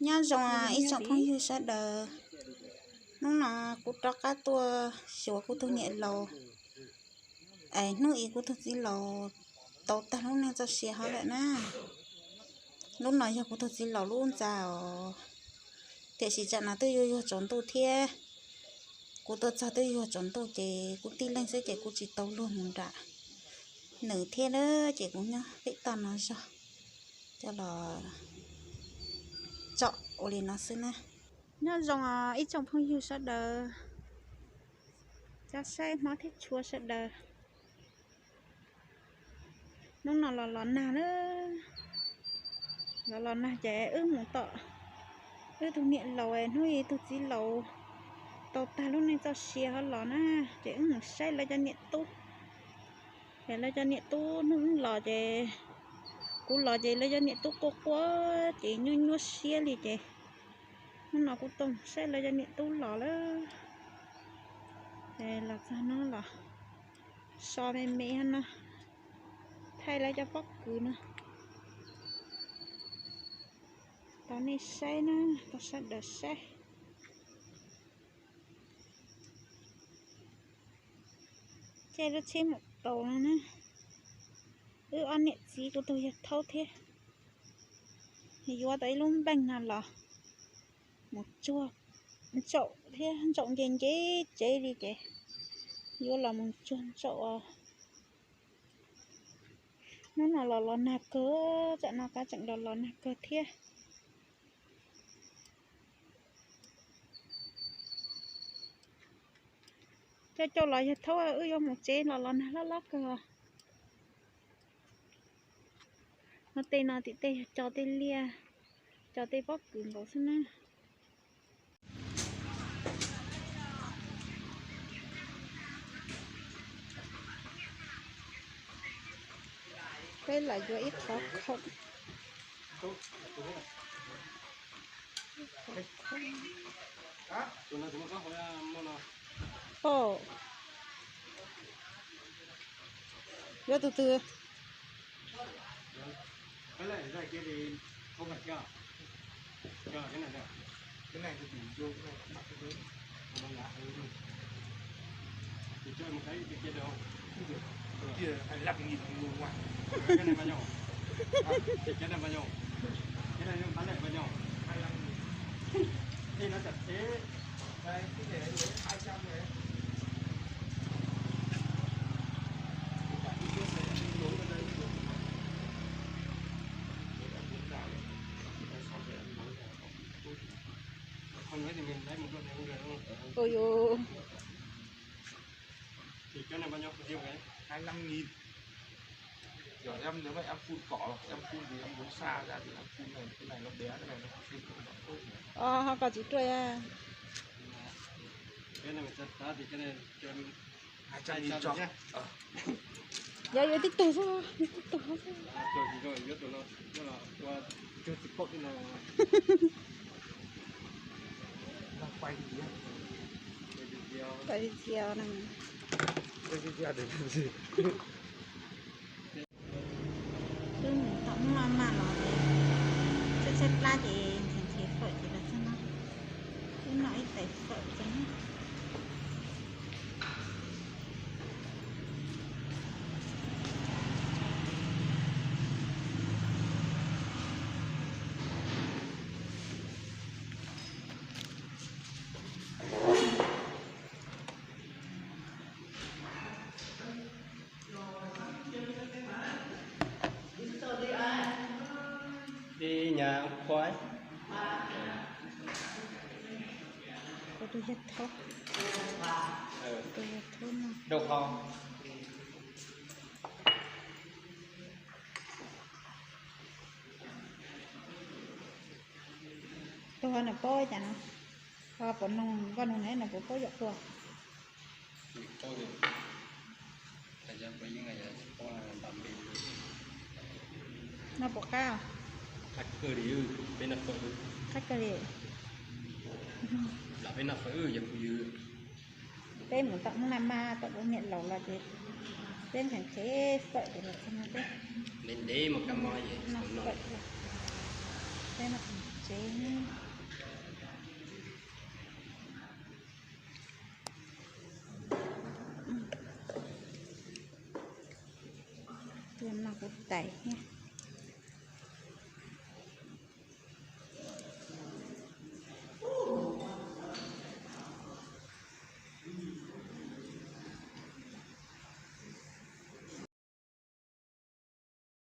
Nyob zoo ib tsoom phooj ywg sawv daws, hnub no kuv rov qab tuaj xyuas kuv tus niam laus, es hnub ib kuv tus txiv laus tau tag lub neej txoj sia hov lawm na. Lub no yog kuv tus txiv laus lub ntxa os, tiam sis tsam no twb yuav yuav tsaus ntuj thiab, kuv tuaj txog twb yuav tsaus ntuj ces kuv tib leeg xwb ces kuv tsis tau luag mus nram nws thiab na, ces kuv nyob pem toj no zog coj los tsom ua li no xwb na. Nyob zoo ib tsoom phooj ywg sawv daws, cov saib hmov thiab tshua sawv daws. Hnub no los los nag na, los los nag ces wb mus tom wb tus niam laus, hnub ib tug txiv laus tau tag lub neej txoj sia hov los na, ces wb mus saib lawv cov niam tub. Ces lawv cov niam tub hnub wb los ces, kuv los ces lawv cov niam tub quaj quaj ces nyuaj nyuaj siab li ces hnub no kuv tuaj mus saib lawv cov niam tub los lawm. Ces los txog no los so me me no, thaij lawv cov pob kws no rau nej saib na, rau sawv daws saib. Caij lub tsheb mus tau no na. Wb ob niam txiv kuv tus yawg thaub thiab yuav tau ib lub npeej no los mus tsuag ntsaum thiab, ntsaum nce nce tsev li ces yuav los mus tsuag ntsaum os. Hnub no los los nag kawg, tsam no qab tseem los los nag kawg thiab. Coj coj los yawg thaub, wb yuav mus tsev los los nag loj loj kawg. Hov tej no tim tej yog cog tej liaj, cog tej pob kws nkaus xwb na. Peb los yuav ib qhov khoom. Yuav tus twg? Ôi dồi. Thì cái này bao nhiêu? Hai mươi lăm nghìn. Kiểu em nếu mà em phun cỏ, em phun thì em muốn xa ra thì em phun này, cái này nó bé, cái này nó phun cũng nó tốt. Ờ, họ có chỉ truy à. Cái này mà cho tá thì cái này cho em hai trăm nghìn cho. Nhá. Ờ. Dạ, dạ, tiếp tục thôi, tiếp tục thôi. À, rồi thì rồi, nhớ tụi nó, nó là qua chưa thì cốt nó. Đang quay video. Quay video. Quay video này. Quay video để làm gì? Wb mus tom Hmoob Laj Maj los ces tshaib tshaib plab ces nrhiav nrhiav fawm ces los txog no. Wb noj ib tais fawm ces Đi nhà ông Khoái. Có tôi giật thôi. Ừ. Tôi giật thôi mà. Đâu không? Tuag nws paub cas no. Ho puas nug, koj nug nws nws puas paub yam tuag. No puas qab? Qab kawg li, peb noj fawm. Qab kawg li. Lam peb noj fawm, yog kuv yws. Peb mus tom Hmoob Laj Maj, tom kuv niam laus los ces peb nrhiav nrhiav fawm ces los txog no peb ntev ntev mus kab mob es noj fawm. Tsev no kuv tais.